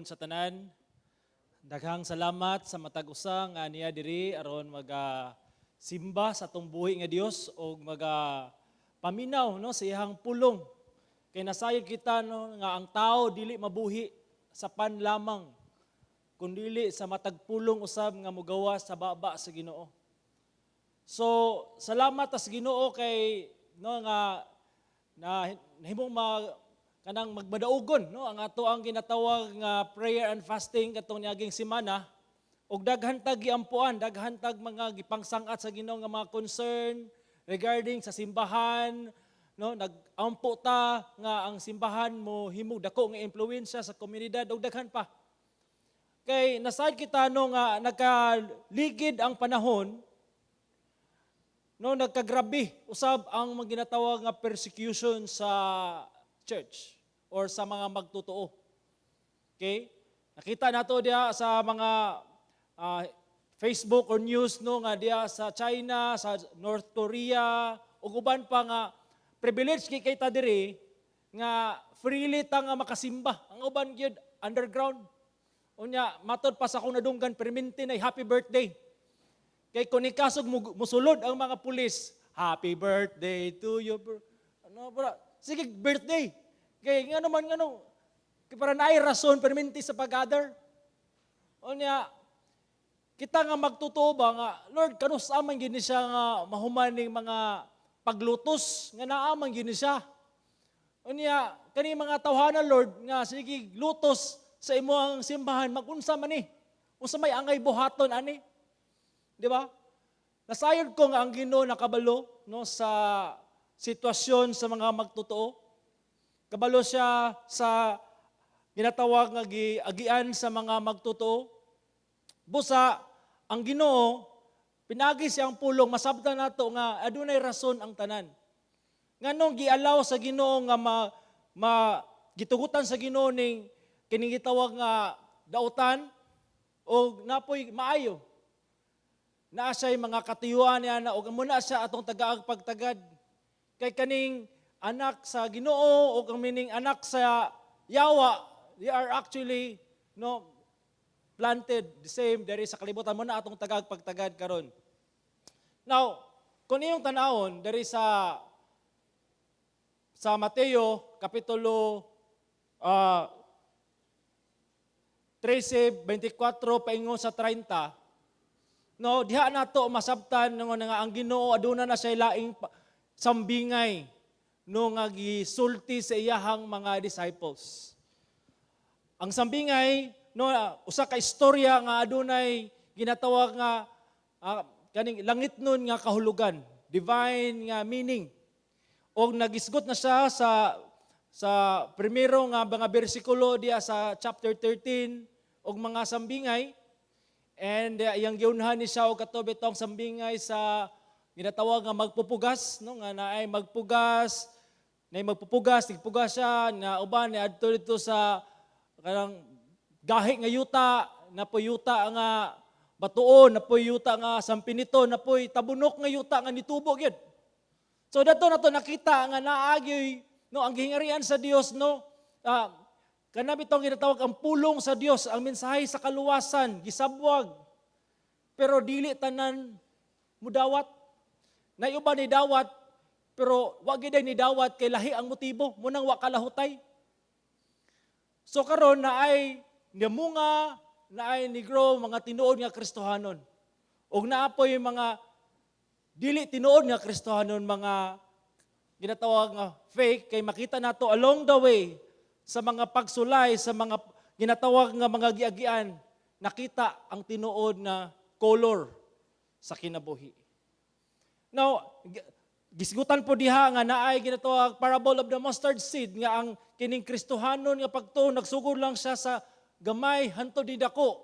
hapon sa tanan. Daghang salamat sa matag usa nga niya diri aron maga simba sa atong buhi nga Dios og maga paminaw, no, sa iyang pulong. Kay nasayod kita, no, nga ang tao dili mabuhi sa pan lamang kundili sa matag pulong usab nga mogawas sa baba sa Ginoo. So salamat sa Ginoo kay, no, nga na nahimong kanang magmadaugon, no, ang ato ang ginatawag nga prayer and fasting katong niaging semana, ug daghan tag giampuan, daghan tag mga gipangsang-at sa Ginoo nga mga concern regarding sa simbahan, no. Nagampo ta nga ang simbahan mo himog dako nga impluwensya sa komunidad ug daghan pa, kay nasayod kita, no, nga nagkaligid ang panahon, no, nagkagrabe usab ang mga ginatawag nga persecution sa church or sa mga magtotoo. Okay? Nakita nato diha sa mga Facebook or news, no, nga diha sa China, sa North Korea ug uban pa nga privilege kay kita diri nga freely ta nga makasimba. Ang uban gyud underground. Unya matod pa sa akong nadunggan, perminti na happy birthday. Kay kung ikasog musulod ang mga pulis, "Happy birthday to you." Bro. Ano bro? Sige, birthday. Kay nga naman ngano kay para naay rason perminti sa pag-gather. Unya kita nga magtotoo ba nga, Lord, kanus man gini siya nga mahuman ning mga paglutos nga naa man gini siya. Unya kani mga tawhana, Lord, nga sige lutos sa imong simbahan, magunsa man ni? Unsa may angay buhaton ani? Di ba? Nasayod ko nga ang Ginoo nakabalo, no, sa sitwasyon sa mga magtotoo. Kabalo siya sa ginatawag nga giagian sa mga magtotoo. Busa ang Ginoo pinagi siyang pulong, masabtan nato nga adunay rason ang tanan. Nganong gialaw sa Ginoo nga ma gitugutan sa Ginoo ning kining gitawag nga dautan og napoy maayo. Naa siya'y mga katuyuan niya na ug muna siya atong tagaag pagtagad. Kay kaning anak sa Ginoo o ang mining anak sa yawa, they are actually, no, planted the same diri sa kalibutan mo na atong tagaag pagtagad karon. Now, kung iyong tanawon diri sa Mateo kapitulo 13:24 paingon sa 30, no, diha nato masabtan nga ang Ginoo aduna na siya laing sambingay, no, nga gisulti sa iyahang mga disciples. Ang sambingay, no, usa ka istorya nga adunay ginatawag nga kaning langit nun nga kahulugan, divine nga meaning. Og nagisgot na siya sa primero nga mga bersikulo diya sa chapter 13 og mga sambingay, and iyang giunhan ni siya og kato bitong sambingay sa ginatawag nga magpupugas, no, nga naay magpugas, naay magpupugas, tigpugas siya na uban ni adto dito sa kanang gahi nga yuta, napoy yuta nga batuon, napoy yuta nga sampinito, napoy tabunok nga yuta nga nitubo gyud. So dato nato nakita nga naagyoy, no, ang gihingarian sa Dios, no, kana bitong ginatawag ang pulong sa Dios, ang mensahe sa kaluwasan, gisabwag. Pero dili tanan mudawat. Nay uban ni dawat pero wa gid ni dawat kay lahi ang motibo, munang wa kalahutay. So karon naay nimunga, naay ni-grow mga tinuod nga Kristohanon. Ug naa poy mga dili tinuod nga Kristohanon, mga ginatawag nga fake, kay makita nato along the way sa mga pagsulay, sa mga ginatawag nga mga giagian, nakita ang tinuod na color sa kinabuhi. Now, gisgutan po diha nga naay ginatawag parable of the mustard seed, nga ang kining Kristohanon nga pagtuo nagsugod lang siya sa gamay hantod ni dako.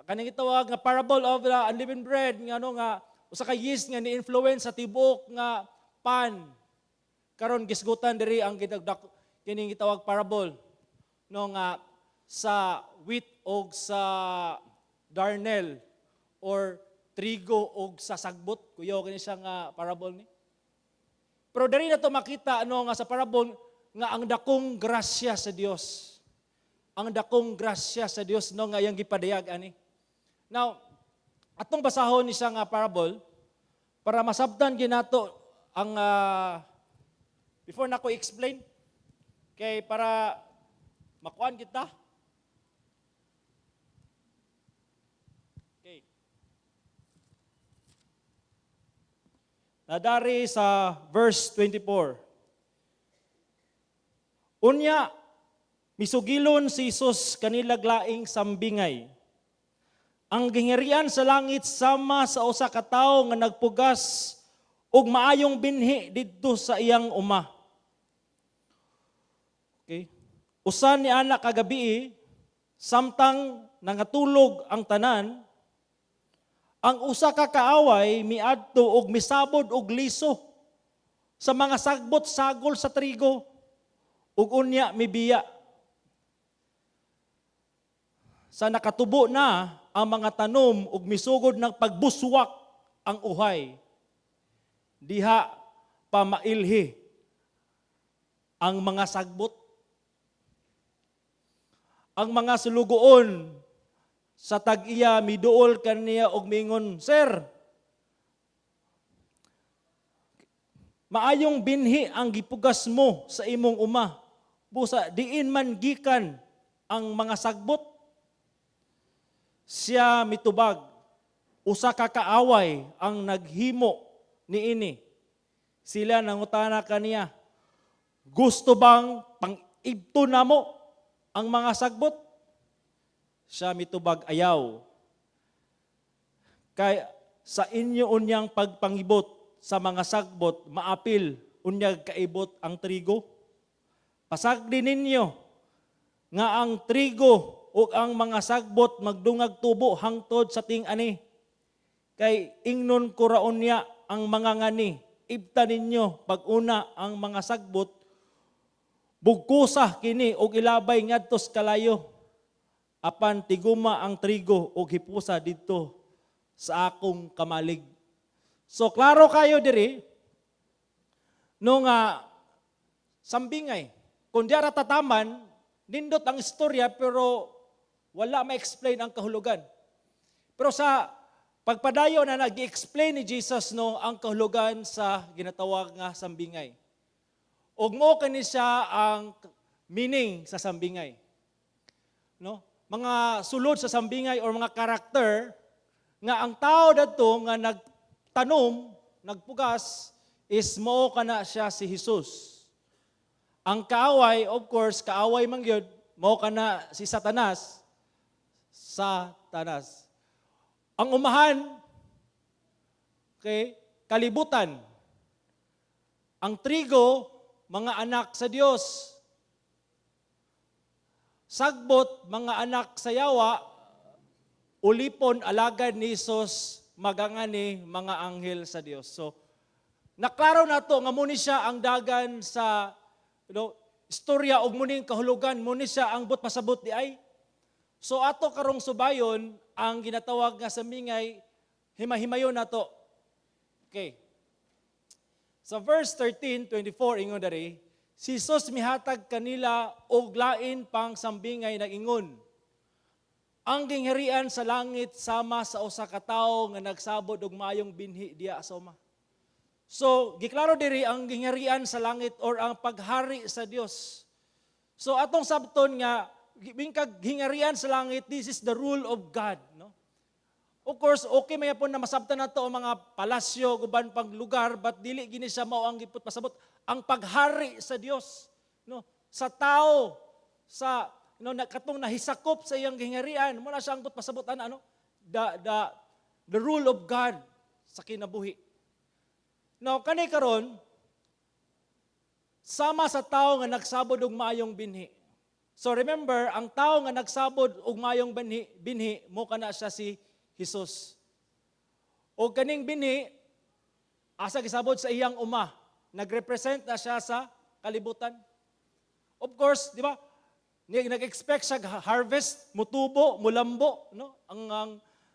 Kaning gitawag nga parable of the unleavened bread nga ano nga usa ka yeast nga ni-influence sa tibuok nga pan. Karon gisgutan diri ang gitagdak kining gitawag parable, no, nga sa wheat og sa darnel or trigo og sa sagbot, kuyaw kini siya nga parable ni. Pero diri na to makita, ano, nga sa parable nga ang dakong grasya sa Dios. Ang dakong grasya sa Dios, no, nga iyang gipadayag ani. Now, atong basahon ni siya nga parable para masabtan ginato ang before nako explain kay para makuan kita. Okay. Nadari sa verse 24. Unya, misugilon si Jesus kanilag laing sambingay. Ang gingharian sa langit sama sa usa ka tawo nga nagpugas og maayong binhi didto sa iyang uma. Okay. Usa ni ana kagabi, samtang nangatulog ang tanan, ang usa ka kaaway miadto og misabod og liso sa mga sagbot sagol sa trigo ug unya mibiya. Sa nakatubo na ang mga tanom ug misugod ng pagbuswak ang uhay, diha pa mailhi ang mga sagbot. Ang mga sulugoon sa tag-iya miduol kaniya og mingon, "Sir, maayong binhi ang gipugas mo sa imong uma. Busa, diin man gikan ang mga sagbot?" Siya mitubag, "Usa ka kaaway ang naghimo niini." Sila nangutana kaniya, "Gusto bang pang-ibto namo ang mga sagbot?" Siya mitubag, "Ayaw. Kay sa inyo unyang pagpangibot sa mga sagbot, maapil unyag kaibot ang trigo. Pasagdi ninyo nga ang trigo ug ang mga sagbot magdungag tubo hangtod sa ting-ani. Kay ingnon ko ra unya ang mga ngani, ibta ninyo pag-una ang mga sagbot, bugkusa kini og ilabay ngadto sa kalayo. Apan tiguma ang trigo og hipusa didto sa akong kamalig." So klaro kayo diri no nga sambingay. Kung di ra tataman, nindot ang istorya pero wala ma-explain ang kahulugan. Pero sa pagpadayon na nag-explain ni Jesus, no, ang kahulugan sa ginatawag nga sambingay. Ug mo kani siya ang meaning sa sambingay. No? Mga sulod sa sambingay or mga karakter nga ang tao dadto nga nagtanom, nagpugas is mao kana siya si Jesus. Ang kaaway, of course, kaaway man gyud, mao kana si Satanas, Satanas. Ang umahan, okay, kalibutan. Ang trigo, mga anak sa Dios. Sagbot, mga anak sa yawa, ulipon, alagad ni Jesus, magangani, mga anghel sa Dios. So, naklaro na to nga muni siya ang dagan sa istorya og muning kahulugan, muni siya ang but pasabot di ay. So ato karong subayon ang ginatawag nga sambingay, himahimayon nato. Okay. Sa verse 13, 24, ingon dari, si Jesus mihatag kanila og lain pang sambingay nag-ingon, "Ang gingharian sa langit sama sa usa ka tawo nga nagsabod og maayong binhi diya sa uma." So, giklaro diri ang gingharian sa langit or ang paghari sa Dios. So, atong sabton nga bingkag gingharian sa langit, this is the rule of God, no? Of course, okay may po na masabtan nato ang mga palasyo, guban pang lugar, but dili gini siya mao ang gipot pasabot ang paghari sa Dios, no? Sa tao, sa na katong nahisakop sa iyang gingharian, mo na siya ang but pasabot ana, ano? The rule of God sa kinabuhi. Now, kani karon sama sa tao nga nagsabod og maayong binhi. So remember, ang tao nga nagsabod og maayong binhi mo kana siya si Jesus. O kaning binhi asa gisabod? Sa iyang uma. Nagrepresent na siya sa kalibutan. Of course, di ba? Nag-expect siya harvest, mutubo, mulambo, no?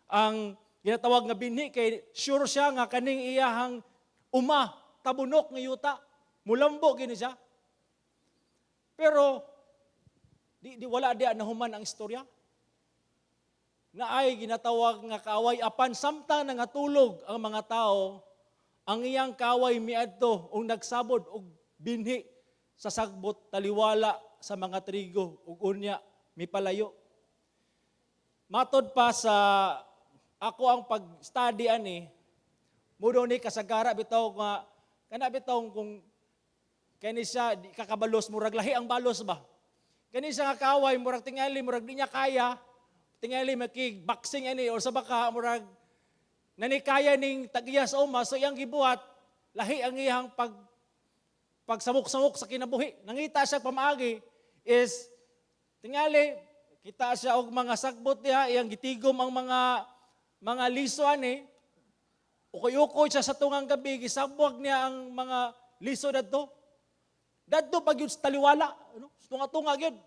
Ang ginatawag nga binhi kay sure siya nga kaning iyahang uma tabunok nga yuta, mulambo gini siya. Pero Di wala diya nahuman ang istorya. Naay ginatawag nga kaaway, apan samtang nangatulog ang mga tao, ang iyang kaaway miadto ug nagsabod og binhi sa sagbot taliwala sa mga trigo ug unya mipalayo. Matod pa sa ako ang pag-study ani, mudo ni kasagara bitaw nga kana bitaw kung kani siya di kakabalos, murag lahi ang balos ba. Kani siya nga kaaway, murag tingali murag di niya kaya, tingali makig boxing ani or sa baka murag nani kaya ning tag-iya sa uma. So iyang gibuhat, lahi ang iyang pagsamok-samok sa kinabuhi. Nangita siya pamaagi is tingali kita siya og mga sagbot diha, iyang gitigom ang mga liso ani, ukoy-ukoy siya sa tungang gabi, gisabwag niya ang mga liso dadto. Dadto pag yun sa taliwala, ano? Tunga-tunga gyud.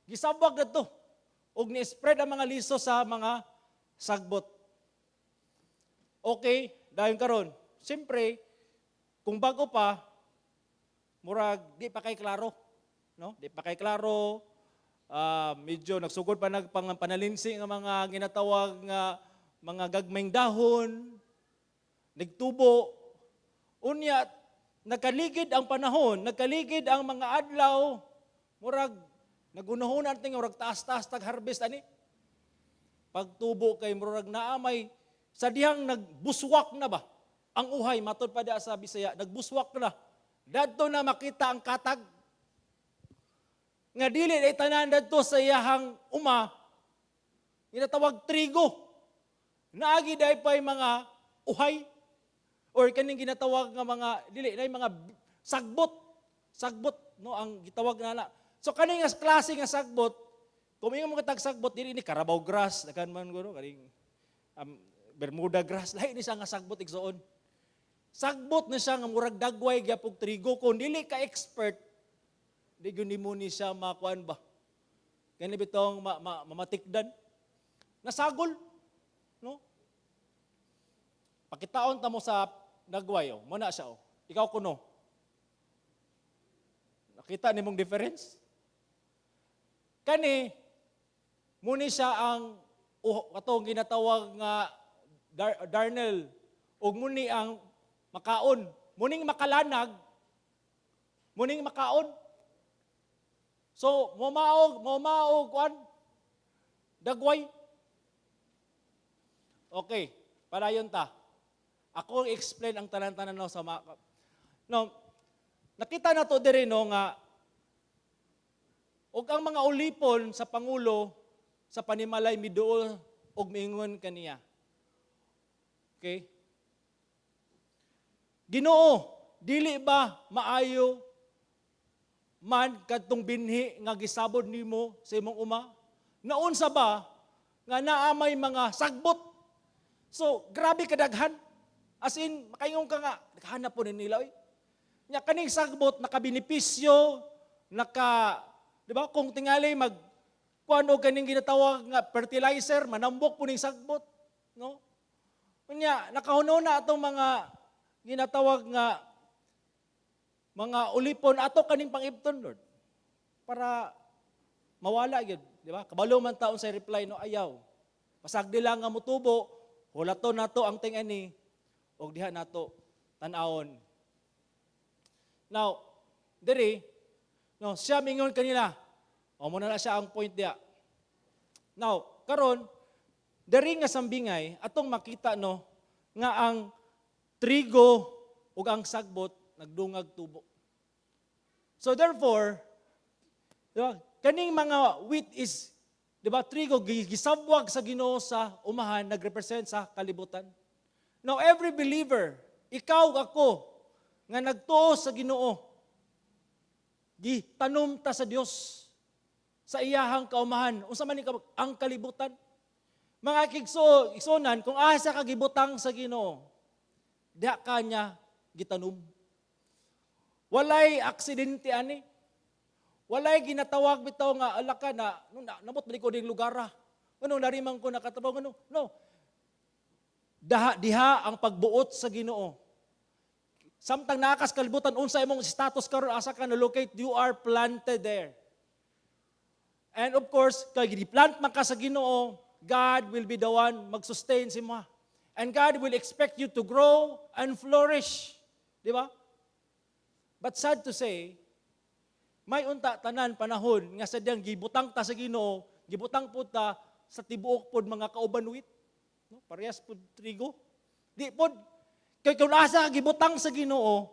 Gisabwag dadto. Ug ni-spread ang mga liso sa mga sagbot. Okay, dayon karon. Siyempre, kung bago pa, murag di pa kay klaro, no? Di pa kay klaro. Medyo nagsugod pa nagpang panalinsing ang mga ginatawag nga mga gagmayng dahon, nagtubo. Unya, nagkaligid ang panahon, nagkaligid ang mga adlaw, murag nagunahunan ting murag taas-taas tag harvest ani. Pagtubo kay murag naamay sa dihang nagbuswak na ba? Ang uhay, matod pa sa Bisaya, nagbuswak na. Dadto na makita ang katag. Nga dili na tanan dadto sa iyahang uma, ginatawag trigo. Naagi dai pa'y mga uhay or kaning ginatawag nga mga dili na mga sagbot. Sagbot, no, ang gitawag na na. So kaning nga klase nga sagbot, kung ingon mo kitag sagbot, dili ni Carabao grass, daghan man guro kaning Bermuda grass, lahi ni siya nga sagbot, igsoon. Sagbot na siya nga murag dagway gyapog trigo. Kung dili ka expert, di gyud nimo ni siya makuan ba. Kani bitong mamatikdan. Nasagol, no? Pakitaon ta mo sa nagway, oh. Muna siya, oh. Ikaw kuno. Nakita nimong difference? Kani muni siya ang katong ginatawag nga darnel ug muni ang makaon. Muning makalanag, muning makaon. So, momaog kuan dagway. Okay, padayon ta. Ako explain ang tanan-tanan, no, sa no, nakita na to diri, no, nga ug ang mga ulipon sa pangulo sa panimalay miduol og miingon kaniya. Okay? "Ginoo, dili ba maayo man kadtong binhi nga gisabod nimo sa imong uma? Naunsa ba nga naa may mga sagbot?" So, grabe kadaghan. As in, makaingon ka nga, nakahanap po ni nila. Oy. Nya kaning sagbot nakabenepisyo, naka, di ba? Kung tingali mag kuan og kaning ginatawag nga fertilizer, manambok po ning sagbot, no? Unya, nakahuno na atong mga ginatawag nga mga ulipon ato kaning pangibton, Lord. Para mawala gyud, di ba? Kabalo man taon sa reply, no, ayaw. Pasagdi lang nga mutubo, hulaton nato ang ting-ani og diha nato tan-awon. Now, diri, no, siya mingon kanila. O mo na siya ang point diya. Now, karon diri nga sambingay atong makita, no, nga ang trigo ug ang sagbot nagdungag tubo. So therefore, di ba, kaning mga wheat is, di ba, trigo gisabwag sa Ginoo sa umahan, nagrepresent sa kalibutan. Now every believer, ikaw, ako nga nagtuo sa Ginoo, gitanom ta sa Dios sa iyahang kaumahan. Unsa man ni ang kalibutan? Mga igsuonan, kung asa ka gibutang sa Ginoo, diha ka niya gitanom. Walay aksidente ani. Walay ginatawag bitaw nga ala ka na no, na, namot man ko ding lugar ah. Ano nariman ko nakatrabaho ano? No. Daha, diha ang pagbuot sa Ginoo. Samtang naakas kalibutan, unsa imong status karon, asa ka na locate, you are planted there. And of course, kay giplant man ka sa Ginoo, God will be the one mag-sustain sa imo. And God will expect you to grow and flourish. Di ba? But sad to say, may unta tanan panahon nga sadyang gibutang ta sa Ginoo, gibutang pud ta sa tibuok pod mga kauban wheat. No? Parehas pod trigo. Di pod kay kung asa ka gibutang sa Ginoo,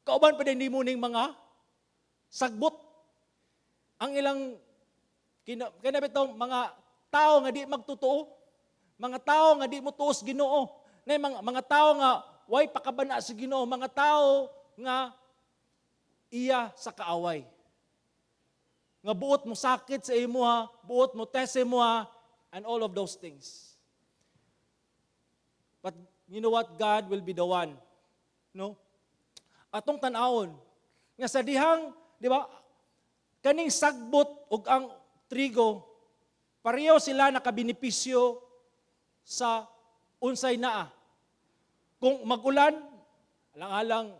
kauban pa din nimo ning mga sagbot. Ang ilang kina bitong mga tao nga di magtotoo, mga tao nga di mo tuos Ginoo, na mga tao nga way pakabana sa Ginoo, mga tao nga iya sa kaaway. Nga buot mo sakit sa imo ha, buot mo test sa imo ha, and all of those things. But you know what? God will be the one. No? Atong tan-awon nga sa dihang, di ba, kaning sagbot ug ang trigo, pareho sila nakabenepisyo sa unsay naa. Kung magulan, alang-alang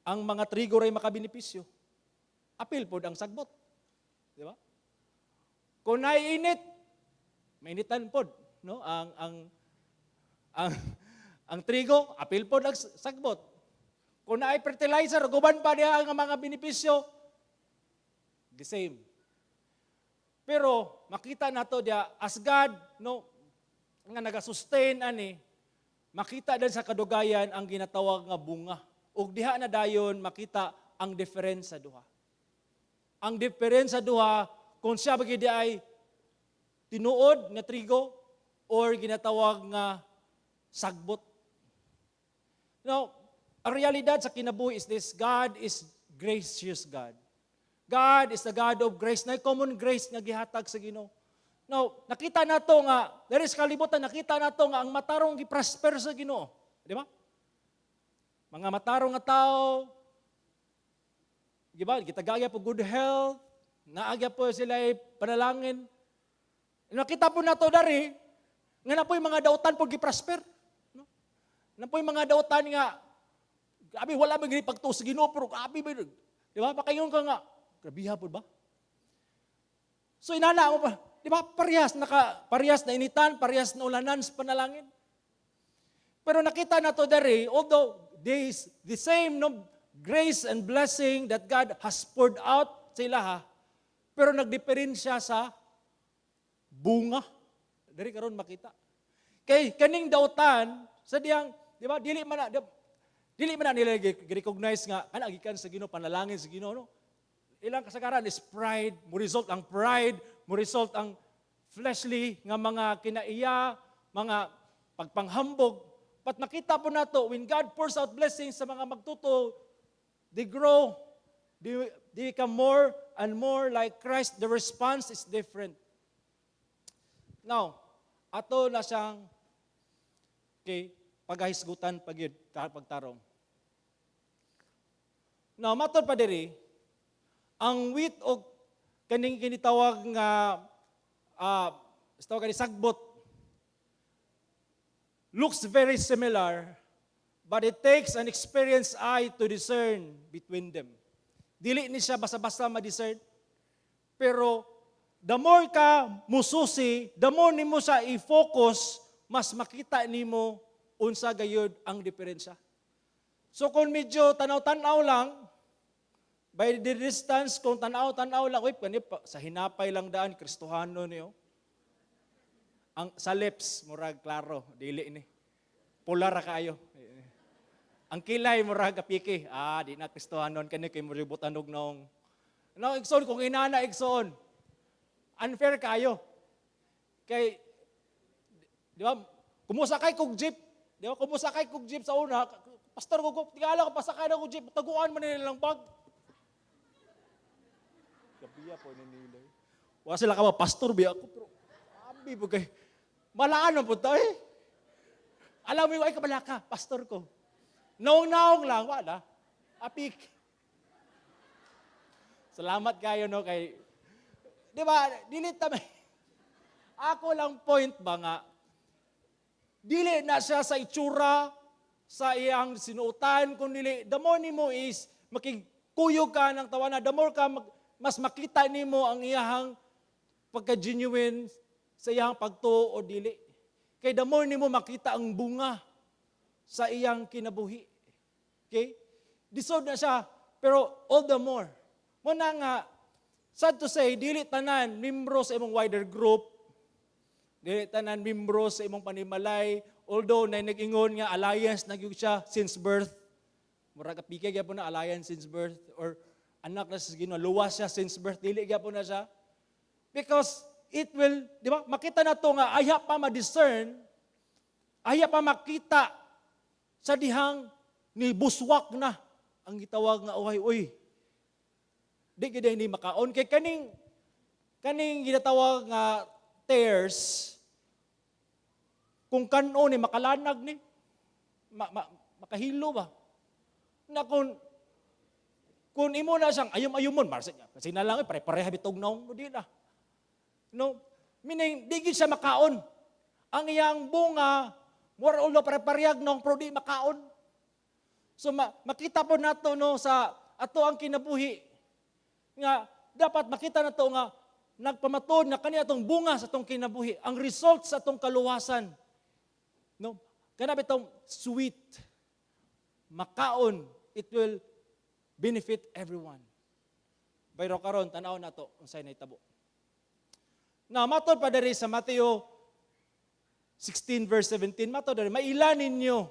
ang mga trigo ray makabenepisyo. Apil pod ang sagbot. Di ba? Kung naiinit, mainitan pod, no? Ang trigo, apil pod ang sagbot. Kung naay fertilizer, guban pa diha ang mga benepisyo, the same. Pero makita nato diya as God, no, nga naga-sustain ani, makita din sa kadugayan ang ginatawag nga bunga. Ug diha na dayon makita ang difference sa duha. Ang difference sa duha kung siya ba gid ay tinuod nga trigo or ginatawag nga sagbot. Now, ang realidad sa kinabuhi is this: God is gracious God. God is the God of grace, na common grace nga gihatag sa Ginoo. Now, nakita nato nga, there is kalibutan, nakita nato nga ang matarong gi-prosper sa Ginoo. Di ba? Mga matarong nga tao, di ba? Gitagaya po good health, naagya po sila ay panalangin. Nakita po nato dari, nga na po'y mga dautan po gi-prosper. No? Na po'y mga dautan nga, grabe, wala ba gini pagtuo sa Ginoo, pero grabe ba? Di ba? Makaingon ka nga, grabiha po ba? So inana mo pa, di ba? Parehas na initan, parehas na ulanan sa panalangin. Pero nakita na to dari, although this, the same, no, grace and blessing that God has poured out sa ilaha, pero nagdiferensya sa bunga. Dari karon makita. Kay kaning dautan sa diyang, di ba, dili man na nila gi-recognize nga ana gikan sa Ginoo, panalangin sa Ginoo, no. Ilang kasagaran is pride, mo result ang pride, mo result ang fleshly nga mga kinaiya, mga pagpanghambog. But makita po nato when God pours out blessings sa mga magtotoo, they grow, they become more and more like Christ. The response is different. Now, ato na siyang, okay, paghahisgutan pagyud pagtarong. Now, matod pa diri, ang wheat o kaning kinitawag nga tawag kani sagbot looks very similar, but it takes an experienced eye to discern between them. Dili ni siya basta-basta ma-discern. Pero the more ka mususi, the more nimo sa i-focus, mas makita nimo unsa gayud ang diferensya. So kung medyo tanaw-tanaw lang, by the distance, kung tanaw-tanaw lang, uy, kani pa, sa hinapay lang daan, Kristohano niyo. Ang sa lips, murag klaro, dili ni. Pula ra kaayo. Ang kilay, murag apiki. Ah, di na Kristohanon kani kay murag butanog naong. No, igsoon, kung inana, igsoon, unfair kayo. Kay, di ba, kumusakay kog jeep, di ba, kumusakay kog jeep sa una, pastor ko, tingala ko, pasakay na kog jeep, taguan man nila lang bag. Gabiya po ni nila. Wala sila ka ba, pastor biya ako, pero, abi po kay, malaan man po tayo eh. Alam mo yung, ay kabalaka, pastor ko. Naong-naong lang, wala. Apik. Salamat kayo, no, kay, di ba, dili ta may, ako lang point ba nga, dili na siya sa itsura, sa iyang sinuotan, kung dili, the more nimo is, makigkuyog ka ng tawana, the more ka mag, Mas makita nimo ang iyahang pagka-genuine sa iyang pagtuo o dili. Kay the more nimo makita ang bunga sa iyang kinabuhi. Okay? Lisod na siya, pero all the more. Mao na nga, sad to say, dili tanan membro sa imong wider group, dili tanan membro sa imong panimalay, although na nag-ingon nga alliance na gyud siya since birth. Murag apike gyapon na alliance since birth or anak na sa Ginoo, luwas siya since birth, dili gyapon na siya. Because it will, di ba? Makita na to nga ayha pa ma-discern, ayha pa makita sa dihang ni buswak na ang gitawag nga uhay, uy. Di gid ni makaon kay kaning ginatawag nga tares, kung kan-on ni makalanag ni makahilo ba na kung imo na siyang ayom-ayomon marsa kasi na lang eh, pare-pareha bitog naong no, di na, no, meaning di gid siya makaon ang iyang bunga. More or less pare-parehag naong pero di makaon. So makita po nato, no, sa ato ang kinabuhi nga dapat makita nato nga nagpamatuod na kani atong bunga sa atong kinabuhi, ang result sa atong kaluwasan, no, kana bitong sweet, makaon, it will benefit everyone. Pero karon, tan-aw nato unsay nahitabo. Na matod pa diri sa Mateo 16 verse 17, matod diri, "Maila ninyo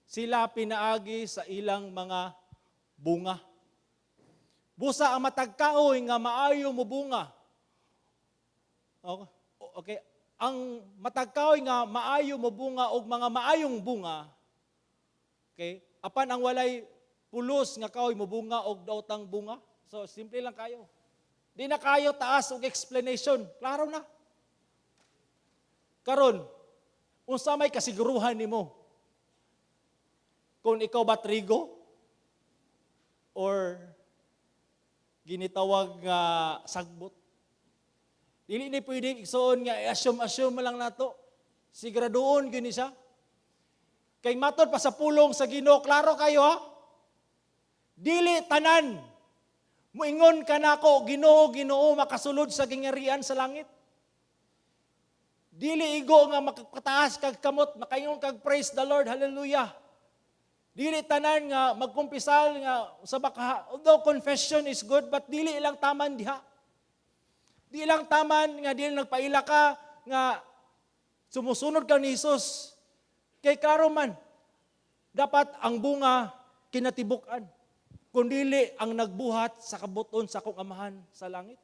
sila pinaagi sa ilang mga bunga. Busa ang matag kahoy nga maayo mo bunga." Okay, ang matag kahoy nga maayo mo bunga og mga maayong bunga. Okay? Apan ang walay pulos nga kahoy mobunga og daotang bunga. So simple lang kayo. Di na kayo taas og explanation. Klaro na. Karon, unsa may kasiguruhan nimo? Kung ikaw ba trigo or ginitawag nga sagbot? Dili ni pwede, igsoon, nga assume-assume lang nato. Siguraduon gyud ni siya. Kay matod pa sa pulong sa Ginoo, klaro kayo ha. Dili tanan muingon kanako, "Ginoo, Ginoo," makasulod sa gingarian sa langit. Dili igo nga makataas kag kamot, makaingon kag "Praise the Lord, hallelujah." Dili tanan nga magkumpisal nga sa baka, although confession is good, but dili ilang taman diha. Di lang taman nga dili nagpaila ka nga sumusunod ka ni Jesus. Kay klaro man, dapat ang bunga kinatibuk-an. Kung dili ang nagbuhat sa kabuton sa akong Amahan sa langit.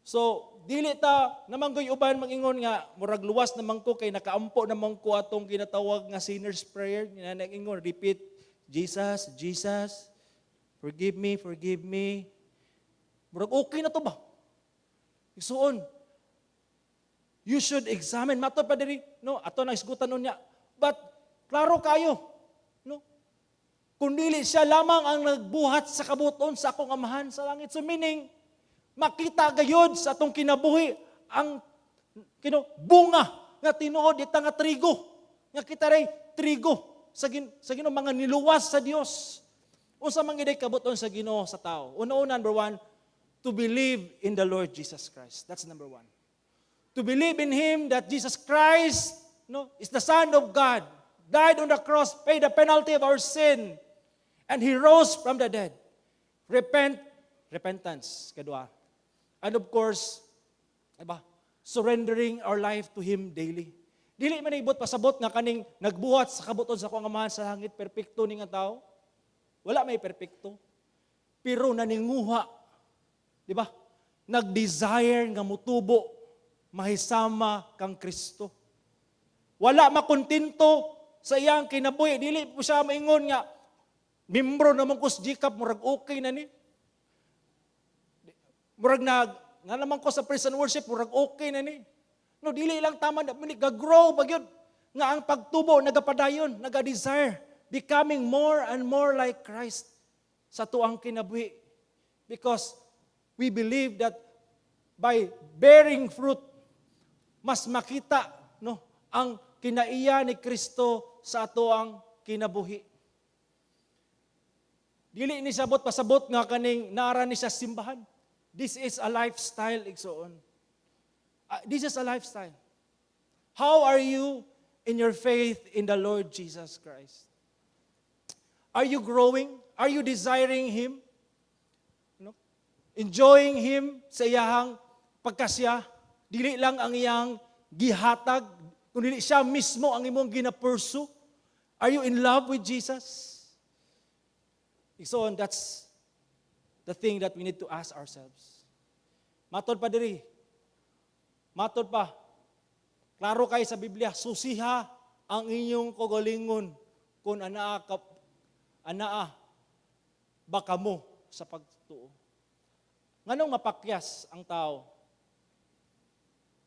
So, dili ta naman goy uban mangingon nga murag luwas naman ko kay nakaampo naman ko atong ginatawag nga sinner's prayer nga nag-ingon, repeat, "Jesus, Jesus, forgive me, forgive me." Murag okay na to ba? Igsuon, you should examine. Matod pa diri, no, ato na isgutan unya. But klaro kayo, no? Kung dili siya lamang ang nagbuhat sa kabuton sa akong Amahan sa langit. So meaning, makita gayod sa atong kinabuhi ang kino bunga nga tinuod ita nga trigo. Nga kita ray trigo sa Ginoo, mga niluwas sa Dios. Unsa man giday kabuton sa Ginoo sa tao? Una-una, number one, to believe in the Lord Jesus Christ. That's number one. To believe in Him, that Jesus Christ, no, is the Son of God, died on the cross, paid the penalty of our sin, and He rose from the dead. Repent, repentance, kadua. And of course, diba, surrendering our life to Him daily. Dili man ibot pasabot nga kaning nagbuhat sa kabuton sa akong Amahan sa langit, perpekto ni nga tao. Wala may perpekto. Pero naninguha, di ba? Nag-desire nga mutubo, mahisama kang Kristo. Wala makontento sa iyang kinabuhi. Dili po siya maingon nga, "Membro naman ko sa GCAP, murag okay na ni. Murag nag, nga naman ko sa praise and worship, murag okay na ni." No, dili lang tama na, ga-grow ba gyud nga ang pagtubo nagapadayon, naga-desire, becoming more and more like Christ sa tuang kinabuhi. Because we believe that by bearing fruit, mas makita, no, ang kinaiya ni Kristo sa atoang kinabuhi. Dili ni sabot pasabot nga kaning naara ni sa simbahan. This is a lifestyle, igsoon. This is a lifestyle. How are you in your faith in the Lord Jesus Christ? Are you growing? Are you desiring Him? No? Enjoying Him sa iyahang pagkasya? Dili lang ang iyang gihatag, kung dili siya mismo ang imong gina-pursue. Are you in love with Jesus? So that's the thing that we need to ask ourselves. Matod pa diri. Matod pa. Klaro kay sa Biblia, susiha ang inyong kaugalingon kung anaa ka, anaa ba kamo sa pagtuo. Nganong mapakyas ang tao?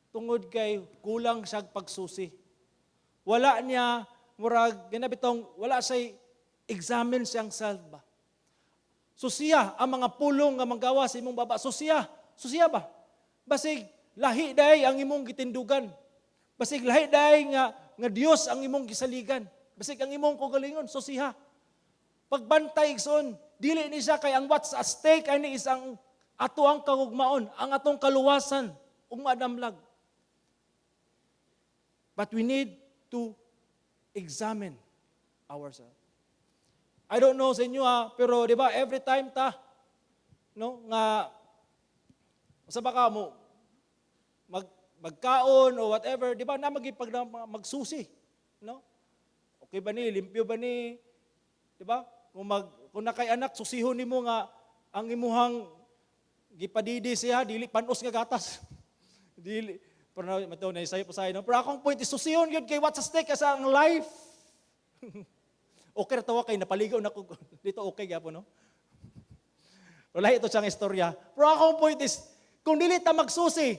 Tungod kay kulang siya pagsusi. Wala niya murag ganabitong wala say examine siyang self ba. Susiya ang mga pulong nga manggawa sa imong baba. Susiya, susiya ba? Basig lahi day ang imong gitindugan. Basig lahi day nga Dios ang imong gisaligan. Basig ang imong kaugalingon, susiha. Pagbantay, igsoon, dili ni siya kay ang what's at stake ani is ang ato ang kagugmaon, ang atong kaluwasan ug madamlag. But we need to examine ourselves. I don't know sa inyo ha, pero di ba every time ta, no, nga sa baka mo magkaon o whatever, di ba na magipag magsusi, no? Okay ba ni, limpyo ba ni, di ba? Kung nakay anak, susihon nimo nga ang imuhang gipadidi siya dili panos nga gatas. Dili pero na mato na isayo pa sa, no? Pero akong point is susihon gyud kay what's at stake sa ang life. Okay ra tawa kay napaligaw na ko dito, okay gyapon, no? Wala ito siyang istorya. Pero akong point is, kung dili ta magsusi,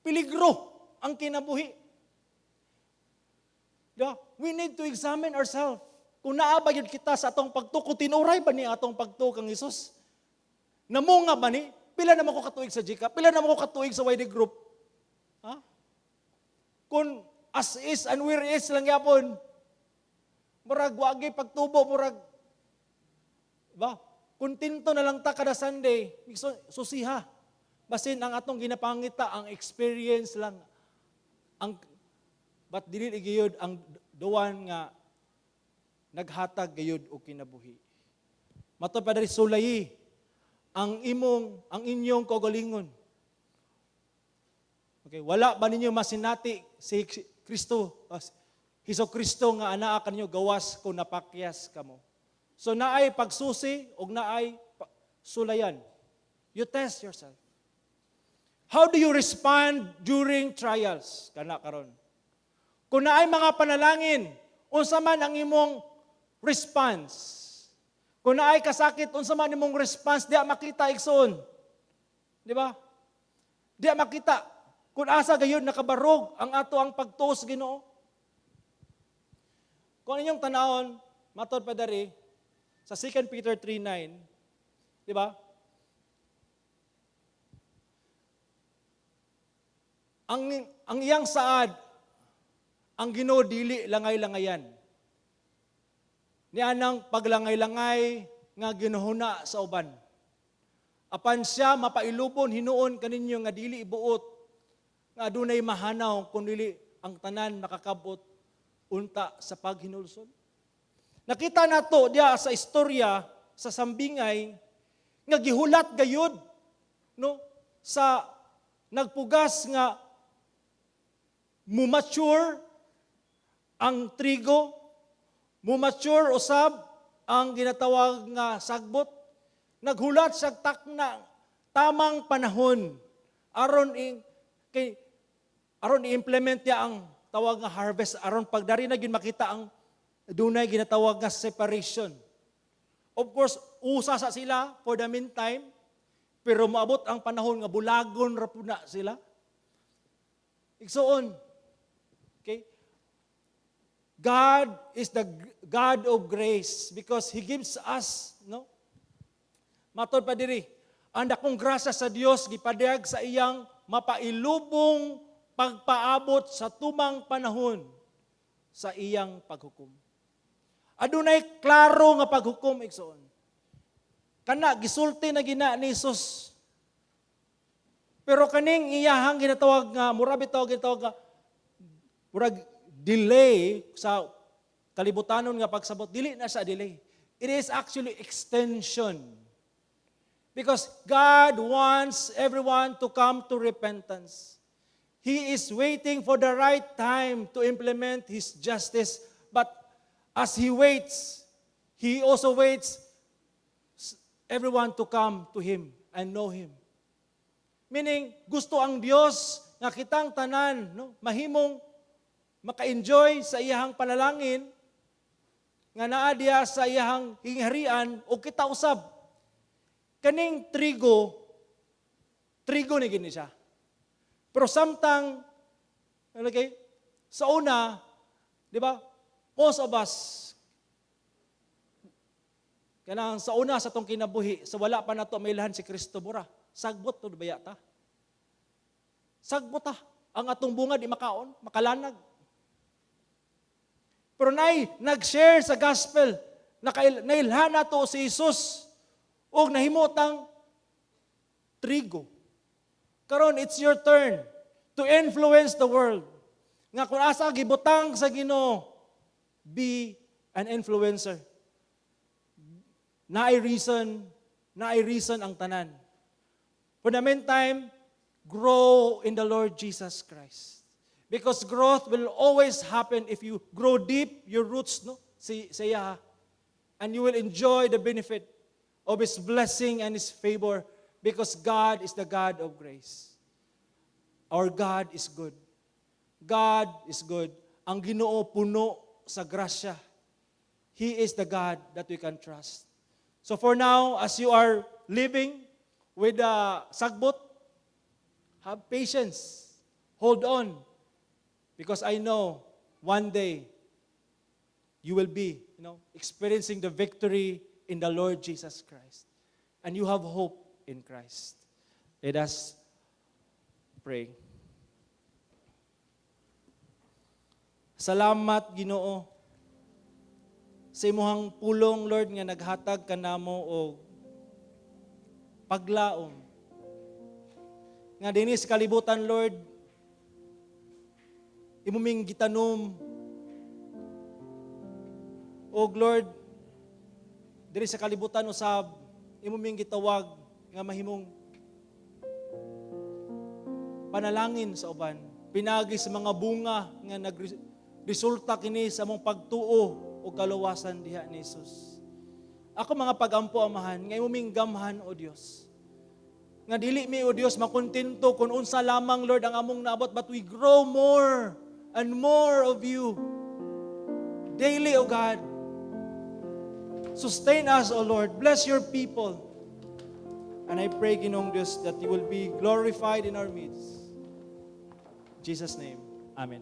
peligro ang kinabuhi. Diba? We need to examine ourselves. Kung naa ba gyud kita sa atong pagtuo, kung tinuray ba ni atong pagtuo kang Hesus? Namunga ba ni? Pila naman ko katuig sa GCAP? Pila naman ko katuig sa YD group? Ha? Kung as is and where is lang yapon, murag wagi pagtubo, murag, ba? Kontento na lang ta kada Sunday, so, susiha. Basin ang atong ginapangita, ang experience lang. Ang but dili gayud ang duwan nga naghatag gayud og kinabuhi. Matod pa diri, sulayi ang inyong kaugalingon. Okay, wala ba ninyo masinati si Kristo, Hesus Kristo nga anaa kanyo gawas kung napakyas kamo? So naay pagsusi ug naay sulayan. You test yourself. How do you respond during trials? Kana karon. Kung naay mga panalangin, unsa man ang imong response? Kung naay kasakit, unsa man imong response? Diya makita, igsoon. Di ba? Diya makita kung asa gayud nakabarog ang ato ang pagtuo sa Ginoo. Kung inyong tanawon, matod pa dari sa 2 Peter 3:9, di ba? Ang iyang saad, ang Ginoo dili langay-langayan. Nianang paglangay-langay nga ginuhuna sa uban. Apan siya mapailubon hinuon kaninyo nga dili ibuot nga adunay mahanaw kun dili ang tanan makakabot unta sa paghinulsol. Nakita nato diya sa istorya sa sambingay nga gihulat gayud, no, sa nagpugas nga mumature ang trigo, mumature usab ang ginatawag nga sagbot. Naghulat sa takna tamang panahon aron kay aron i-implement niya ang tawag nga harvest, aron pagdari na gyud makita ang dunay ginatawag nga separation. Of course, usa sa sila for the meantime, pero moabot ang panahon nga bulagon ra pud na sila. Igsoon, okay? God is the God of grace because He gives us, no? Matod pa diri, ang dakong grasya sa Dios gipadayag sa iyang mapailubong pagpaabot sa tumang panahon sa iyang paghukom. Adunay klaro nga paghukom, igsoon. Kana gisulti na gina ni Jesus. Pero kaning iyahang ginatawag nga mura bitaw ginatawag nga murag delay sa kalibutanon nga pagsabot, dili na sa delay. It is actually extension. Because God wants everyone to come to repentance. He is waiting for the right time to implement His justice. But as He waits, He also waits everyone to come to Him and know Him. Meaning, gusto ang Dios nga kitang tanan, no, mahimong maka-enjoy sa iyahang panalangin nga naa diha sa iyahang gingharian o kita usab. Kaning trigo, trigo ni gini siya. Pero samtang, okay, sa una, di ba, most of us, kanang sa una sa atong kinabuhi, sa wala pa nato mailhan si Kristo bura, sagbot to baya ta. Sagbot ta. Ang atong bunga di makaon, makalanag. Pero nay, nag-share sa gospel, nailhan nato si Jesus, ug nahimutang trigo. Karon, it's your turn to influence the world. Nga kung asa gibutang sa Ginoo, be an influencer. Naay reason ang tanan. For the meantime, grow in the Lord Jesus Christ. Because growth will always happen if you grow deep your roots, no? Si sa iya. And you will enjoy the benefit of His blessing and His favor because God is the God of grace. Our God is good. God is good. Ang Ginoo puno sa grasya. He is the God that we can trust. So for now, as you are living with the sagbot, have patience. Hold on. Because I know one day you will be experiencing the victory in the Lord Jesus Christ. And you have hope in Christ. Let us pray. Salamat, Ginoo, sa imuhang pulong, Lord, nga naghatag kanamo og paglaom. Nga dinhi sa kalibutan, Lord, imo ming gitanom. Og Lord, diri sa kalibutan usab, imo ming gitawag nga mahimong panalangin sa uban. Pinagi sa mga bunga nga nagresulta kini sa among pagtuo o kaluwasan diha ni Jesus. Ako mga pagampo, Amahan, nga imo ming gamhan, O Dios. Nga dili mi, O Dios, makontento kung unsa lamang, Lord, ang among naabot, but we grow more and more of you. Daily, O God. Sustain us, O Lord. Bless your people. And I pray, Ginoong Diyos, that you will be glorified in our midst. In Jesus' name, Amen.